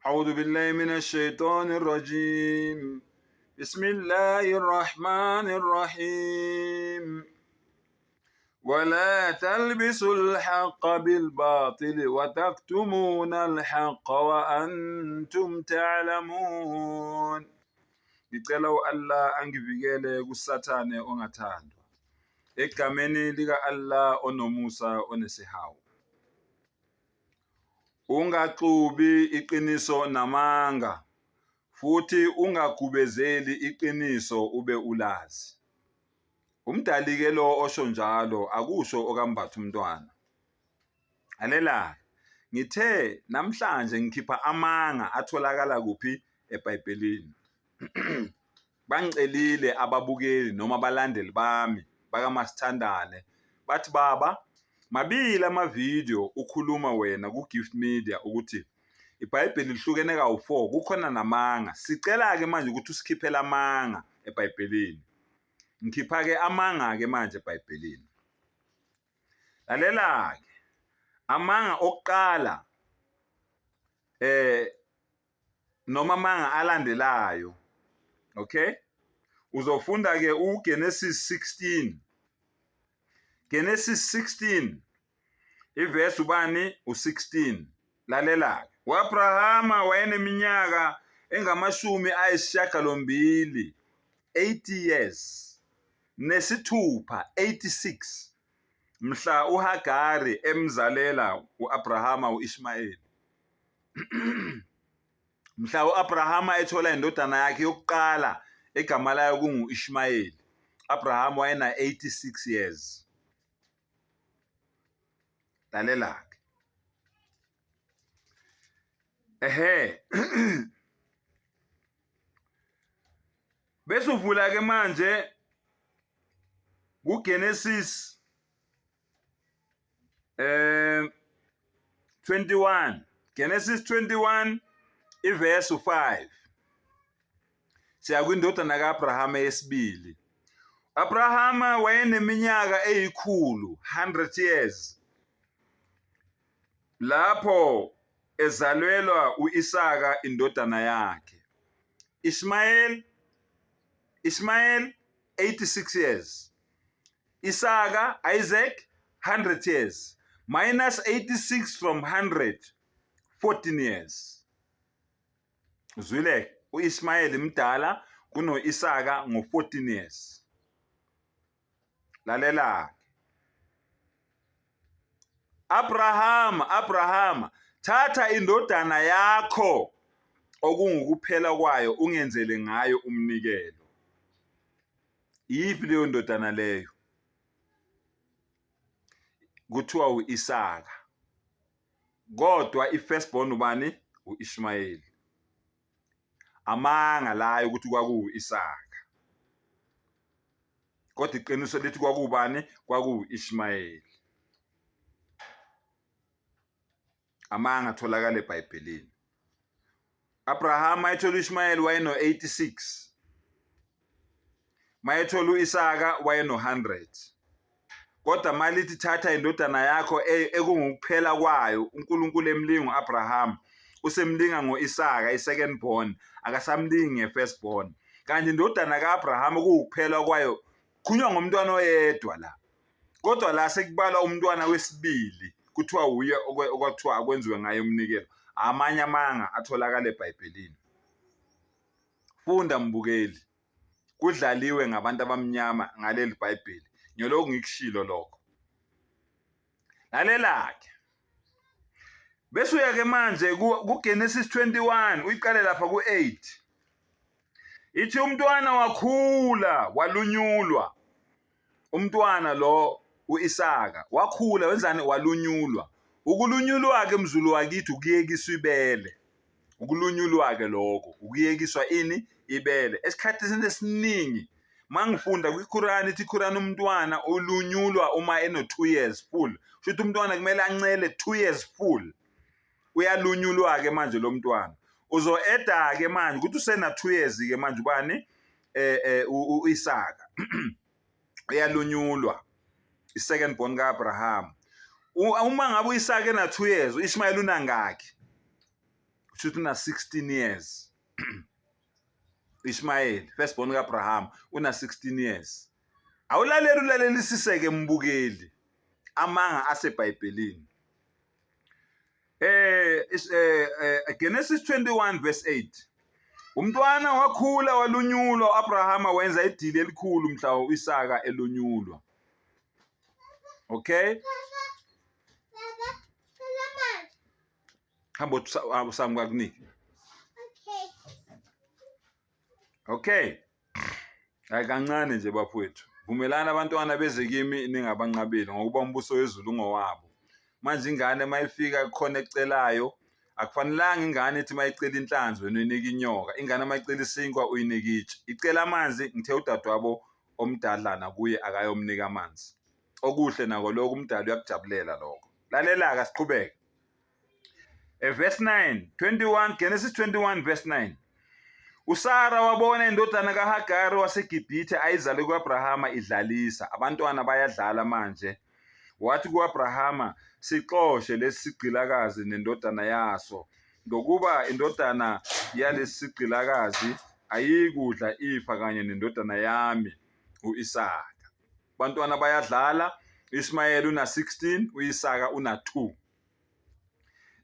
أعوذ بالله من الشيطان الرجيم بسم الله الرحمن الرحيم ولا تلبسوا الحق بالباطل وتكتمون الحق وأنتم تعلمون. Ngicela u-Allah angivikele kuSathane ongathandwa. Egameni lika-Allah onomusa onesihawu. Ungaxubi iqiniso namanga futhi ungagubezeli iqiniso ube ulazi. Umdali-ke lo osho njalo akusho okambatha umntwana. Lalela, ngithe namhlanje ngikhipha amanga atholakala kuphi eBhayibhelini. Bangicelile ababukeli noma abalandeli bami bakaMasithandane bathi baba mabili amavidiyo ukhuluma wena ku-Gift Media ukuthi iBhayibheli lihlukene kawu-4 kukhona namanga. Sicela-ke manje ukuthi usikhiphele amanga eBhayibhelini. Ngikhipha-ke amanga-ke manje eBhayibhelini. Lalela-ke amanga okuqala eh noma amanga alandelayo. Okay? Uzofunda ke uGenesis 16. Genesis 16 ivesi ubani u16. Lalela-ke. U-Abrahama wayeneminyaka engamashumi ayisishiyagalombili 80 years nesithupha 86 mhla uHagari emzalela u-Abrahama u-Ishmayeli. Mhla u-Abrahama ethola indodana yakhe yokuqala egama layo kungu-Ishmayeli. Abraham wayena 86 years. Lalela-ke. Ehhe. Bese uvula ke manje kuGenesis eh 21 Genesis 21 iverse 5 siya kwindodana kaAbrahama yesibili. Abrahama wayeneminyaka eyikhulu 100 years lapho ezalelwa uIsaka indodana yakhe. Ishmael 86 years. Isaka Isaac 100 years minus 86 from 100 14 years. Uzwile uIsmayeli mdala kunoIsaka ngo-14 years. Lalela Abrahama Abrahama thatha indodana yakho okungukuphela kwayo ungenzele ngayo umnikelo. Iyiphi leyo ndodana leyo? Kuthiwa uIsaka. Kodwa i-first born ubani? U-Ishmayeli. Amanga layo ukuthi kwakuwu-Isaka. Kodwa iqiniso lithi kwakuwubani? Kwakuwu-Ishmayeli. Amanga atholakala eBhayibhelini. Abraham ayethola uIshmayeli wayeno-86. Mayethola uIsaka wayeno-100. Kodwa malithi thatha indodana yakho e, ekungukuphela kwayo uNkulunkulu emlinga uAbraham usemlinga ngoIsaka i-second born akasamlingi nge-first born. Kanti indodana kaAbraham kuwukuphela kwayo khunywa ngomntwana oyedwa la. Kodwa la sekubalwa umntwana wesibili kuthiwa wuye okwathiwa akwenziwe ngaye umnikelo. Amanye amanga atholakala eBhayibhelini. Funda mbukeli. Kudlaliwe ngabantu abamnyama ngaleli Bhayibheli. Ngiyolokhu ngikushilo lokho. Lalela-ke. Bese uya-ke manje kuGenesis 21 uyiqale lapha ku-8. Ithi umntwana wakhula walunyulwa. Umntwana lo uIsaka wakhula wenzani walunyulwa. Ukulunyulwa ke mZulu wakithi ukuyekiswa ibele. Ukulunyulwa ke lokho ukuyekiswa ini ibele. Esikhathini esiningi mangifunda kwiQuran ithi iQuran umntwana ulunyulwa uma eno 2 years full. Kusho ukuthi umntwana kumele ancele 2 years full. Uyalunyulwa ke manje lo mntwana. Uzo-eda ke manje ukuthi usena 2 years ke manje ubani eh eh uIsaka. Uyalunyulwa i-second born ka-Abraham. Uma ngabe uIsaka ena 2 years, uIshmael unangaki? Kusho ukuthi una 16 years. Ishmayeli, first born kaAbraham, una 16 years. Awulaleli ulalelisiseke mbukeli. Amanga aseBhayibhelini. Genesis 21 verse 8. Umntwana wakhula walunyulwa, uAbrahama wenza idili elikhulu mhla uIsaka elunyulwa. Okay? Hamba uSamu kakunike. Okay. Okay. Hayi kancane nje bafowethu. Vumelani abantwana beze kimi ningabanqabeli ngokuba umbuso wezulu ungowabo. Manje ingane mayifika khona ecelayo akufanelanga ingane ithi mayicela inhlanzi wena uyinike inyoka. Ingane mayicela isinkwa uyinike itshe. Icela amanzi ngithe udadewabo omdadlana kuye akayomnika amanzi. Okuhle nako lokho umdali uyakujabulela lokho. Lalela-ke asiqhubeke. Verse 9, 21, Genesis 21 verse 9. USara wabona indodana kaHagari waseGibhithe ayizale ku-Abrahama idlalisa. Abantwana bayadlala manje. Wathi ku-Abrahama, sixoshe lesi sigqilakazi nendodana yaso, ngokuba indodana yalesi sigqilakazi ayikudla ifa kanye nendodana yami u-Isaka. Abantwana bayadlala, Ishmayeli una-16, u-Isaka una-2.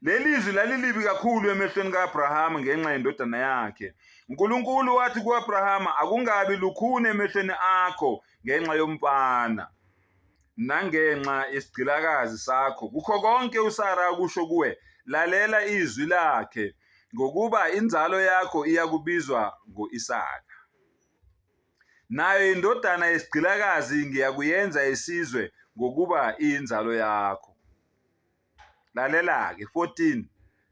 Leli zwi lalilibi kakhulu emehlweni ka-Abrahama ngenxa yendodana yakhe. UNkulunkulu wathi ku-Abrahama, akungabi lukhuni emehlweni akho ngenxa yomfana nangenxa yesigqilakazi sakho. Kukho konke uSara akusho kuwe, lalela izwi lakhe, ngokuba inzalo yakho iyakubizwa ngo-Isaka. Nayo indodana yesigqilakazi ngiyakuyenza isizwe, ngokuba iyinzalo yakho. Lalela-ke 14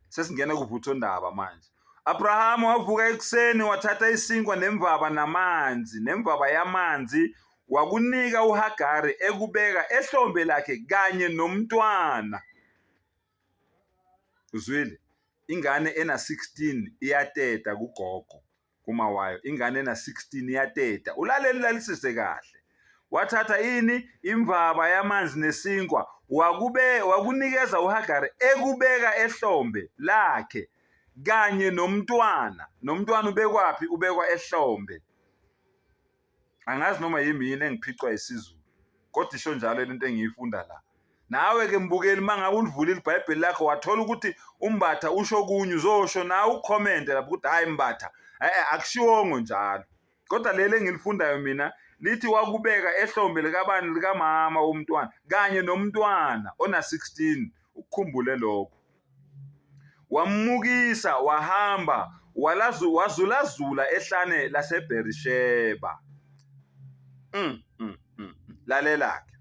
sesingena kuvuthondaba manje. Abrahama wavuka ekuseni wathatha isinkwa nemvaba namanzi nemvaba yamanzi wakunika uHagari ekubeka ehlombe lakhe kanye nomntwana. Uzwile? Ingane ena 16 iyateta kugogo. kuma wayo ingane ena 16 iyateta ulaleli lalisise kahle wathatha ini imvaba yamanzi nesinkwa wakube wakunikeza uHagari ekubeka ehlombe lakhe kanye nomntwana nomntwana ubekwaphi ubekwa ehlombe Angazi noma yimi yini engiphicwa isiZulu kodwa isho njalo lento engiyifunda la. Nawe ke mbukeli uma ngabe ulivulile iBhayibheli lakho wathola ukuthi uMbatha usho okunye uzosho nawe ukhomente lapho ukuthi hhayi Mbatha eh akushiwongo njalo. Kodwa leli engilifundayo mina lithi wakubeka ehlombe likabani likamama womntwana kanye nomntwana ona-16 ukukhumbule lokho. Wammukisa wahamba wazulazula ehlane laseBherisheba. Lalela-ke.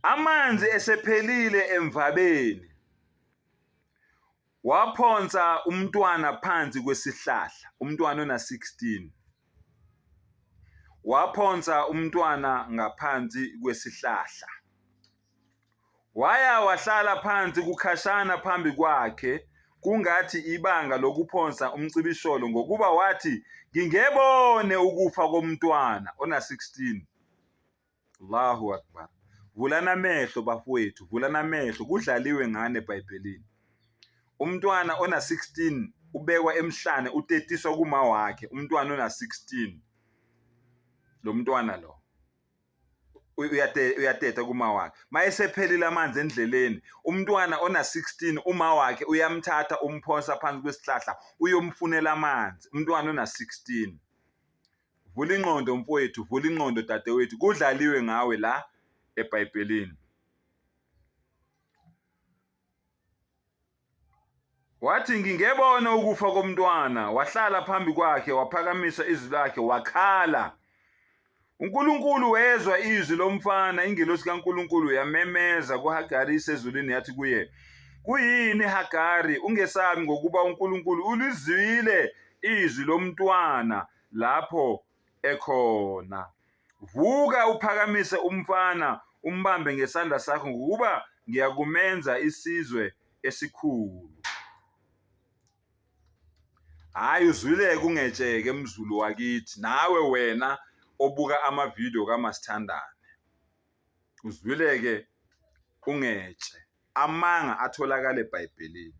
Amanzi esephelile emvabeni, waphonsa umntwana phansi kwesihlahla, umntwana ona-16. Waphonsa umntwana ngaphansi kwesihlahla. Waya wahlala phansi kukhashana phambi kwakhe, kungathi ibanga lokuphonsa umcibisholo, ngokuba wathi, Ngingebone ukufa komntwana ona-16. Allahu Akbar. Vulani amehlo bafowethu, vulani amehlo, kudlaliwe ngane eBhayibhelini. Umntwana ona-16 ubekwa emhlane utetiswa kuma wakhe, umntwana ona-16. Lo mntwana lo. Uyateta kuma wakhe mayesephelile amanzi endleleni umntwana ona-16 uma wakhe uyamthatha umphonsa phansi kwesihlahla uyomfunela amanzi umntwana ona-16. Vula ingqondo mfowethu, vula ingqondo dadewethu, kudlaliwe ngawe la eBhayibhelini. Wathi, Ngingebona ukufa komntwana. Wahlala phambi kwakhe, waphakamisa izwi lakhe, wakhala. UNkulunkulu wezwa izwi lomfana, ingelosi kaNkulunkulu yamemeza kuHagari isezulwini yathi kuye, Kuyini Hagari, ungesabi ngokuba uNkulunkulu ulizwile izwi lomntwana lapho ekhona. Vuka uphakamise umfana umbambe ngesandla sakho ngokuba ngiyakumenza isizwe esikhulu. Hhayi uzwileke ungetsheke mZulu wakithi nawe wena obuka amavidiyo kaMasithandane. Uzwileke ungetshe. Amanga atholakala eBhayibhelini.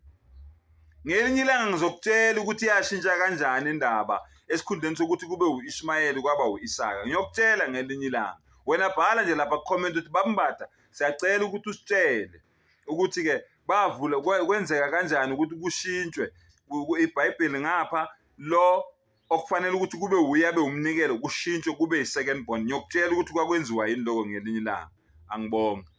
Ngelinye ilanga ngizokutshela ukuthi yashintsha kanjani indaba esikhundleni sokuthi kube u-Ishmayeli kwaba u-Isaka. Ngiyokutshela ngelinye ilanga. Wena bhala nje lapha ku-comment ukuthi bambatha siyacela ukuthi usitshele ukuthi-ke bavula kwenzeka kanjani ukuthi kushintshwe iBhayibheli ngapha lo okufanele ukuthi kube wuye abe umnikelo kushintshwe kube yi-second born. Ngiyokutshela ukuthi kwakwenziwa yini lokho ngelinye ilanga. Angibonge.